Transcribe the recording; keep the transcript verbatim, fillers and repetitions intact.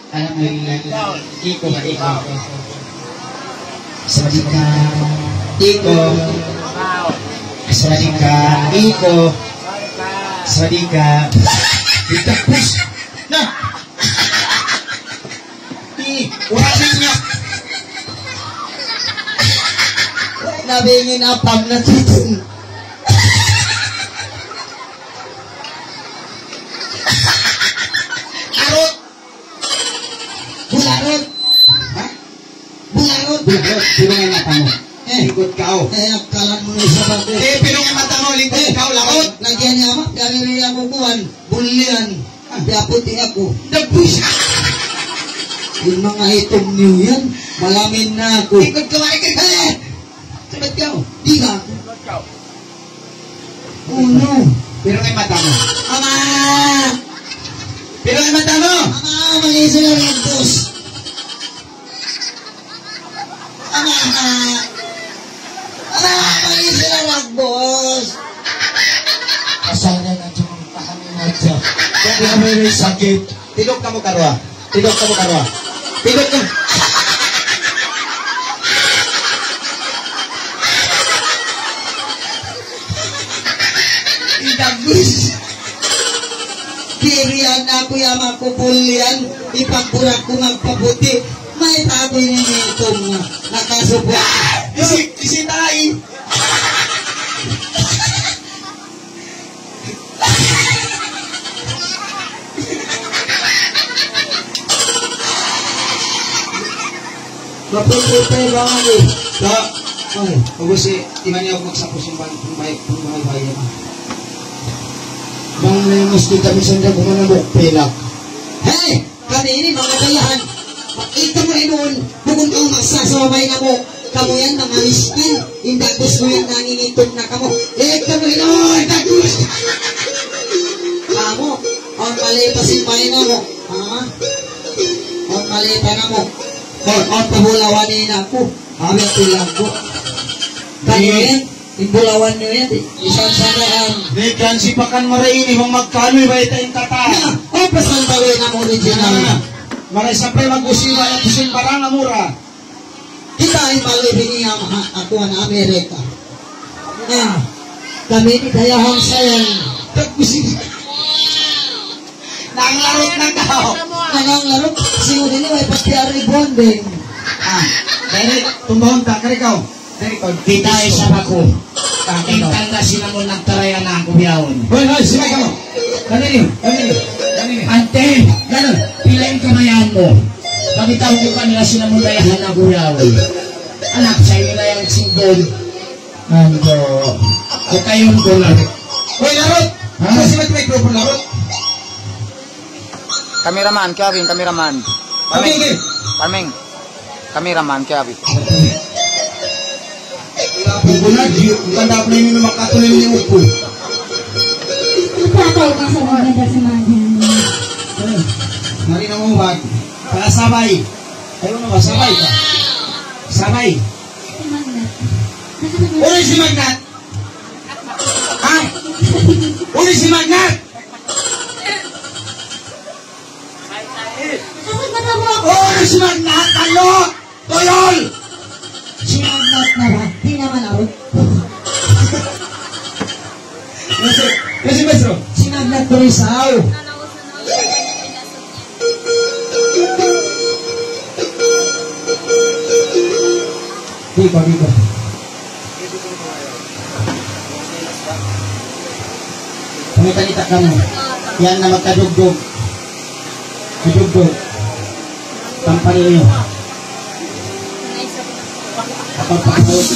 Alhamdulillah. Iko ba, iko? Sawadika. Iko. Sawadika. Iko. Sawadika. Ito, push. Na. Di, wala' niya. Nabingin apam na tutun. Arut. Bularut. Ha? Bularut. Bularut. Pinungan mata mu. Eh. Lingkud kaw. Eh, akkalan mu na isab aku. Eh, pinungan mata mu, lingkud kaw, larut. Lagihan niya, Ama, dari aku kuwan. Bulian. Ah. Piyaputi' aku. Dagbuy. In manga itum niyu yan, malamin na aku. Lingkud kaw, lingkud kaw. Eh. Sabat kaw. Di' ba? Uno. Pirungi mata mu. Ama! Pirungi mata mu. Ama, mali sila ragbus. Ama! Ama, mali sila ragbus. Asal niya na cuma tahan niya siya. Kaya may sakit. Tiduk kamu karuwa. Tiduk kamu karuwa. Tiduk kamu. Dagbuy. Kiriyan aku ya makupulian, ipagburak ku magpaputi'. Mayta' aku ini ngitum na. Nakasubu. Isi, isi tai. Mapun-pun pa in bang ini. Sa, ay, ubus si, tingnan niya ako magsapos yung bang, yung may, yung may bayan na. Bang na yung mas kita, minsan ka kumanabok, pelak. Hey! Kami ini manga dayahan. Ikaw mu rin noon, bukun kamu magsasawabay na mu. Kamu yan, manga miskin. Indagus mu yan, nangingitom na kamu. Ikaw mu rin noon, dagus. Kamu, ang mali pa si Paino mo. Ha? Ang mali pa na mo. Ang, ang pabulawan ni Inaku. Abi, tilagu. Kami yan, in bulawan niyu yan, di-, isang sandaan. Di' kan sipakan maraini, bang magkaluy, bayta' in kata. Na, o, pasan bawi na mu original. Na, maray sapay mag-usiba, yan, sin barang amura. Kita in bawi bini am-, ha, aku na Amerika. Na, kami ini dayahan sayang. Tag-usiba. Nanglarut na kaw. Nanglarut. Siguru ini way pasti ari bonding. Ah, dahil tumbahon ta, kari kaw. Dahil kaw. Kita ay sa bako. Kami kaw. Intanda sila mu nagtaraya na aku biyaun. Hoy, hoy, sila kaw. Kanini? Kanini? Kanini? Ante, ganun. Pila in kamayan mu. Kami tau ko kanila sila mu dayahan aku biyaun. Anak sa nila yang sindon. Ando. Kakayon ko na. Hoy, larut! Ha? Kasi may microphone, larut. Cameraman, kaya bin, cameraman. Okay, okay. Parming. Cameraman, kaya bin. Buku na, di, bukan dapat na ini makatuloy ni Upo. Ito ako, nasa maganda sa mga dyan. Eh, mari na mo, wag. Para sabay. Ayaw na ba? Sabay ka. Sabay. Uy, si Magnat! Ha? Uli si Magnat! Uli si Magnat! Ano? Toyol! Si Magnat na ba? Di' naman ako. Kasi, kasi, Maestro. Si Magnat Burisaw. Di' ba, di' ba? Pangita-ngita kamu. Yan na magkadugdug. Kadugdug. Tampal niyu. Kapag pangawat.